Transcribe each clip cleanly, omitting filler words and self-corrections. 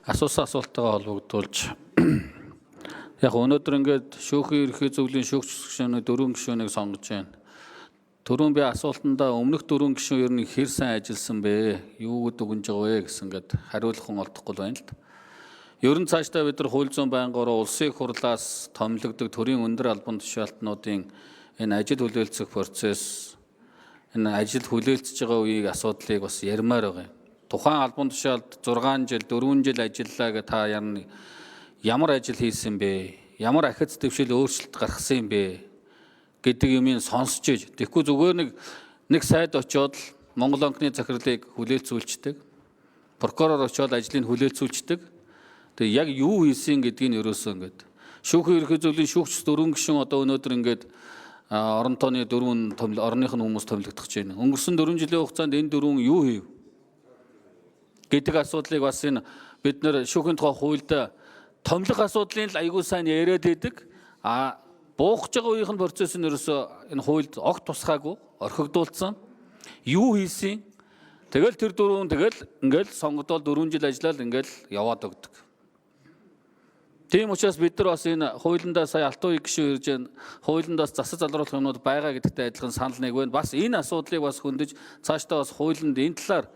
Асуусан асуулттайгаа холбогдуулж яг өнөөдөр ингээд шүүхийн ерөнхий зөвлөлийн шүүгч гишүүний дөрвөн гишүүнийг сонгож байна. Түрүүн би асуултандаа өмнөх дөрвөн гишүүн ер нь хэр сайн ажилласан бэ? Юу гэдэг өгнж байгаа вэ гэсэн ингээд хариулах хүн олдохгүй байна л да. Ер нь цаашдаа бид нар хууль зүйн байнгаараа улсын их хурлаас томилогддог төрийн өндөр албан тушаалтнуудын энэ ажил хүлээлцэх процесс, энэ ажил хүлээлцэж байгаа үеийг асуудлыг бас ярмаар байгаа юм. Тухайн албан тушаалд 6 жил, 4 жил ажиллаа гэ та ямар ажил хийсэн бэ? Ямар ахиц дэвшил өөрчлөлт гаргасан юм бэ гэдэг юмыг сонсч иж. Тэгэхгүй зүгээр нэг сайд очиод л Монгол банкны захирлыг хүлээлцүүлчихдэг. Прокурор очиод ажлыг хүлээлцүүлчихдэг. Тэгээ яг юу хийсэн гэдгийг нь ерөөсөө ингээд шүүхийн ерөнхий зөвлөлийн шүүгч дөрвөн гишүүн одоо өнөөдөр ингээд орон тооны дөрвөн томил орных нь хүмүүс томилогдох гэж байна. Өнгөрсөн 4 жилийн хугацаанд энэ дөрвөн юу хийв гэдэг асуудлыг бас энэ бид нэр шүүхийн тухай хуульд томилох асуудлыг л айгүй сайн яриад байдаг. А буух гэж байгаа үеийнх нь процесс нь ерөөсөө энэ хуульд огт тусгаагүй орхигдуулсан. Юу хийсэн? Тэгэл тэр дөрвөн тэгэл ингээл сонгодол 4 жил ажиллаад ингээл яваад өгдөг. Тийм учраас бид нар бас энэ хуулиндаа сая алтан үе гишүүн ирж байна. Хуулиндаас засаж залруулах юмнууд байгаа гэдэгтэй адилхан санал нэг байна. Бас энэ асуудлыг бас хөндөж цаашдаа бас хуулинд энэ талаар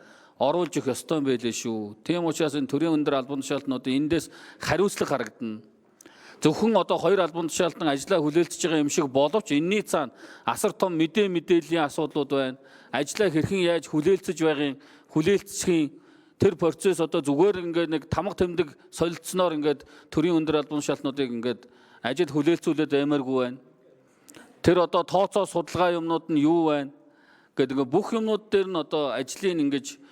оруулж өгөх ёстой юм байлээ шүү. Тийм учраас энэ төрийн өндөр албан тушаалтнуудын эндээс хариуцлага харагдана. Зөвхөн одоо хоёр албан тушаалтан ажлаа хүлээлтэж байгаа юм шиг боловч энэний цаана асар том мэдээллийн асуудлууд байна. Ажлаа хэрхэн яаж хүлээлцэж байгын хүлээлцхийн тэр процесс одоо зүгээр ингээд нэг тамга тэмдэг солилцсноор ингээд төрийн өндөр албан тушаалтнуудыг ингээд ажил хүлээлцүүлээд баймааргүй байна. Тэр одоо тооцоо судалгаа юмнууд нь юу байна гэдэг ингээд бүх юмнууд дээр нь одоо ажлын ингэж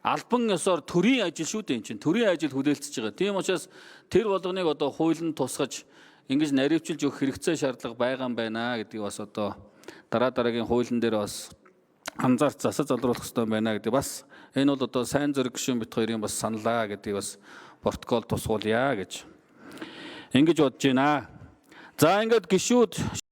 албан ёсоор төрийн ажил шүү дээ, эн чинь төрийн ажил хүлээлцэж байгаа. Тийм учраас тэр болгоныг одоо хуулинд тусгаж ингэж наривчилж өгөх хэрэгцээ шаардлага байгаа юм байна гэдгийг бас одоо дараа дараагийн хуулийн дээр бас анзаарч засаж залруулах хэрэгтэй байна гэдэг бас энэ бол одоо сайн зэрэг гишүүн бит хоёрын бас саналаа гэдгийг бас протокол тусгуулъя гэж ингэж бодож байна. За, ингээд гишүүд